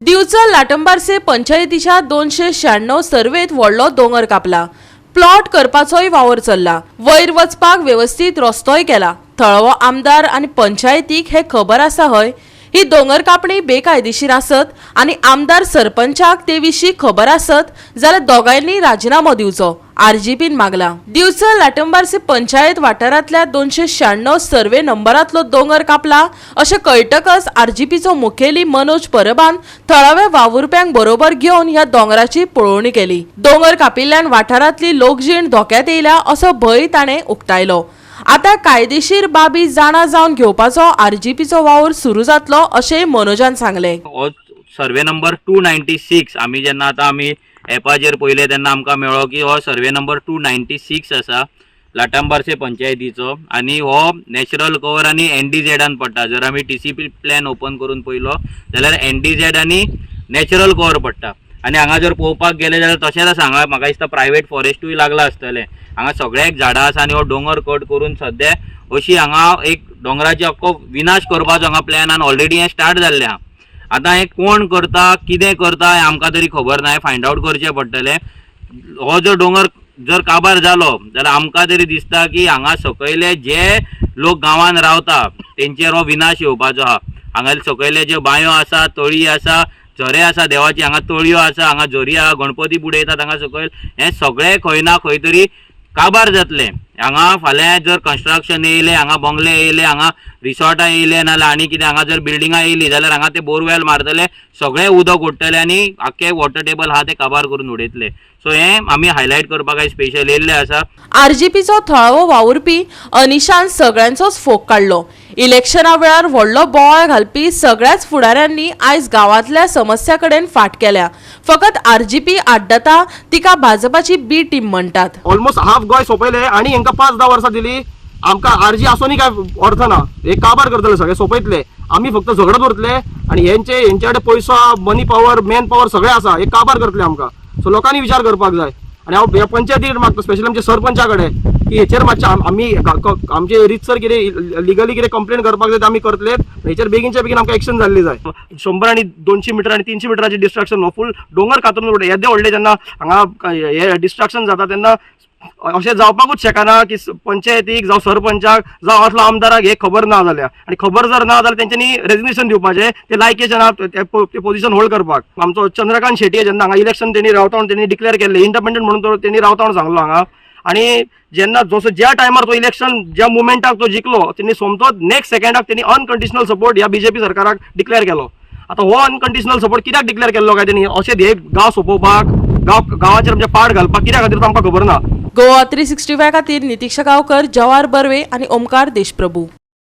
दिवचल लाटंबार्से पंचायतीच्या 296 सर्वेत व्हडलो दोंगर कापला. प्लॉट करपाचोय वावर चल्ला. वयर वचपाक वेवस्थीत रस्तोय केला. थळावो आमदार आनी पंचायतीक हें खबर आसा हय? ही दोंगर कापणी बेकायदेशीर आसत आनी आमदार सरपंचाक ते विशीं खबर आसत जाल्यार दोगांयनी राजिनामो दिवचो, आरजीपीन मागला. दिवचल लाटंबार्से पंचायत वाठारांतल्या 296 सर्वे नंबरांतलो दोंगर कापला अशें कळटकच आरजीपीचो मुखेली मनोज परबान थळाव्या वावुरप्यांक बरोबर घेवन ह्या दोंगराची पळोवणी केली. दोंगर कापिल्ल्यान वाठारांतली लोकजीण धोक्यात येयल्या असो भंय ताणें उक्तायलो. आता कायदेशीर बाबी जाणा जावन घेवपाचो आरजीपीचो वावर सुरू जातलो अशेंय मनोजान सांगलें. हो सर्वे नंबर 296. आमी जेन्ना आतां आमी एपाचेर पळयलें तेन्ना आमकां मेळ्ळो की हो सर्वे नंबर 296 आसा लाटांबार्से पंचायतीचो आनी हो नॅचरल कवर आनी एनडीझेडान पडटा. जर आमी टीसीपी प्लॅन ओपन करून पळयलो जाल्यार एनडीझेड आनी नॅचरल कवर पडटा. आनी हांगा जर पळोवपाक गेले जाल्यार तशेंच आसा. हांगा म्हाका दिसता प्रायवेट फॉरेस्टूय लागला आसतलें. हांगा सगळ्याक झाडां आसा आनी हो दोंगर कट करून सद्या अशी हांगा एक दोंगराची अख्खो विनाश करपाचो हांगा प्लॅन आनी ऑलरेडी हें स्टार्ट जाल्लें आहा. आतां हें कोण करता, कितें करता हें आमकां तरी खबर ना. हें फायंड आवट करचें पडटलें. हो जर दोंगर जर काबार जालो जाल्यार आमकां तरी दिसता की हांगा सकयले जे लोक गांवान रावता तेंचेर हो विनाश येवपाचो आहा. हांगा सकयले जे बांयो आसा, तळी आसा, झरे आसा देवाची, हांगा तळयो आसा, हांगा झरी आहा, गणपती बुडयतात हांगा सकयल, हें सगळें खंय ना खंय तरी काबार जातलें. हांगा फाल्यां जर कन्स्ट्रक्शन येयलें, हांगा बंगले येयले, हांगा रिसॉर्टां येयले, नाजाल्यार आनी कितें हांगा जर बिल्डिंगां येयली जाल्यार हांगा ते बोरवेल मारतले, सगळें उदक ओडटले आनी आख्खे वॉटर टेबल आहा ते काबार करून उडयतले. सो हें आमी हायलायट करपाक आयज स्पेशल येयल्ले आसा. आरजीपीचो थळावो वावुरपी अनिशान सगळ्यांचोच फोग काडलो. इलेक्शना वेळार व्हडलो बोवाळ घालपी सगळ्याच फुडाऱ्यांनी आयज गांवांतल्या समस्या कडेन फाट केल्या. फकत आरजीपी आड्डता तिका भाजपाची बी टीम म्हणटात. ऑलमोस्ट हाफ गोंय सोंपयले आनी हेंकां 5-10 वर्सां दिली. आमकां आरजी आसोनी काय अर्थ ना. हे काबार करतले, सगळे सोंपयतले. आमी फक्त झगडत उरतले आनी हेंचे कडेन पयसो, मनी पावर, मॅन पावर सगळे आसा. हे काबार करतले आमकां. सो लोकांनी विचार करपाक जाय आनी हांव ह्या पंचायतीर मागता, स्पेशली आमच्या सरपंचा कडेन, की हेचेर मातशें आमी आमचे रितसर कितें लिगली कितें कंप्लेन करपाक जाय ते आमी करतले. हेचेर बेगीनच्या बेगीन आमकां एक्शन जाल्ली जाय. 100 आनी 200 मिटर आनी 300 मिटराचे डिस्ट्रक्शन, हो फूल दोंगर कातरून उडयता. येदे व्हडले जेन्ना हांगा हे डिस्ट्रक्शन जाता तेन्ना अशें जावपाकूच शकना की पंचायतीक जावं सरपंचाक जावं असलो आमदाराक हे खबर ना जाल्या. आनी खबर जर ना जाल्यार तेंच्यांनी रेजिग्नेशन दिवपाचें. ते लायकीचे ना ते पोझिशन होल्ड करपाक. आमचो चंद्रकांत शेट्ये जेन्ना हांगा इलेक्शन तेणी रावता म्हणून तेणी डिक्लेअर केल्लें, इंडिपेंडंट म्हणून तो तेणी रावता म्हणून सांगलो हांगा. आनी जेन्ना जसो ज्या टायमार तो इलेक्शन, ज्या मुमेंटाक तो जिखलो, तेणी सोमतोच नेक्स्ट सेकंडाक तेणी अनकंडिशनल सपोर्ट ह्या बीजेपी सरकाराक डिक्लेअर केलो. आतां हो अनकंडिशनल सपोर्ट कित्याक डिक्लेअर केल्लो काय तेणी? अशें हे गांव सोंपोवपाक, गांवाचेर आमच्या पाड घालपाक, कित्या खातीर तो आमकां खबर ना. गोवा 365 खातीर नितीक्षा गांवकर, जवाहर बर्वे आनी ओमकार देशप्रभू.